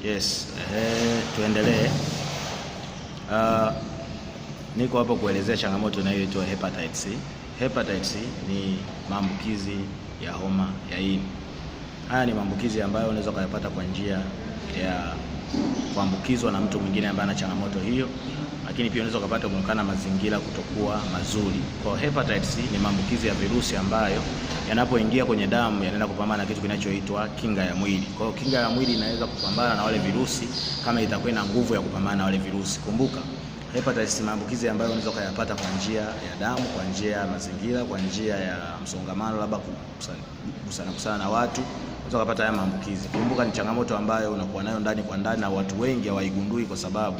Yes, tuendelee. Niko hapo kuelezea changamoto inayoitwa hepatitis C. Hepatitis C ni maambukizi ya homa ya ini. Haya ni maambukizi ambayo unaweza ukayapata kwa njia ya kuambukizwa na mtu mwingine ambaye ana changamoto hiyo, lakini pia unaweza ukapata kutokana na mazingira kutokuwa mazuri. Kwa hepatitis C ni maambukizi ya virusi ambayo yanapoingia kwenye damu yanaenda kupambana na kitu kinachoitwa kinga ya mwili. Kwa hiyo kinga ya mwili inaweza kupambana na wale virusi kama itakuwa ina nguvu ya kupambana na wale virusi. Kumbuka hepatitis maambukizi ambayo unaweza ukayapata kwa njia ya damu, kwa njia ya mazingira, kwa njia ya msongamano, labda kugusana gusana na watu, unaweza kupata haya maambukizi. Kumbuka ni changamoto ambayo unakuwa nayo ndani kwa ndani na watu wengi hawaigundui kwa sababu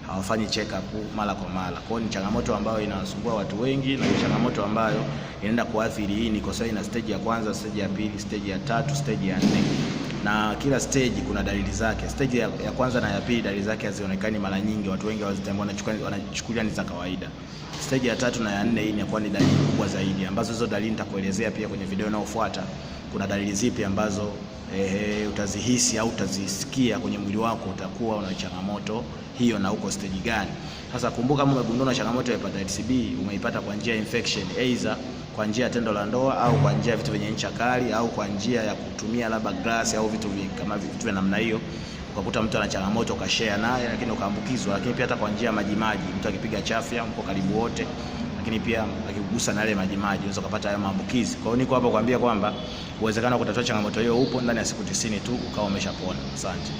hawafanyi check up mara kwa mara. Kwa hiyo ni changamoto ambayo inawasumbua watu wengi na ni changamoto ambayo inaenda kuathiri ini kwa sababu ina stage ya kwanza, stage ya pili, stage ya tatu, stage ya nne, na kila stage kuna dalili zake. Stage ya kwanza na ya pili dalili zake hazionekani mara nyingi, watu wengi hawazitambui, wanachukulia ni za kawaida. Stage ya tatu na ya nne hii inakuwa ni dalili kubwa zaidi, ambazo hizo dalili nitakuelezea pia kwenye video inayofuata. Kuna dalili zipi ambazo utazihisi au utazisikia kwenye mwili wako, utakuwa una changamoto hiyo na uko stage gani. Sasa kumbuka, kama umegundua changamoto ya hepatitis B, umeipata kwa njia ya infection, either kwa njia ya tendo la ndoa au kwa njia ya vitu vyenye ncha kali au kwa njia ya kutumia labda glass au vitu kama vitu vya namna hiyo, ukakuta mtu ana changamoto ukashare naye, lakini ukaambukizwa. Lakini pia hata kwa njia ya maji maji, mtu akipiga chafya, mko karibu wote, lakini pia akigusa na yale maji maji unaweza kupata hayo maambukizi. Kwa hiyo niko hapa kuambia kwamba uwezekano wa kutatua changamoto hiyo upo, ndani ya siku 90 tu ukawa umeshapona. Asante.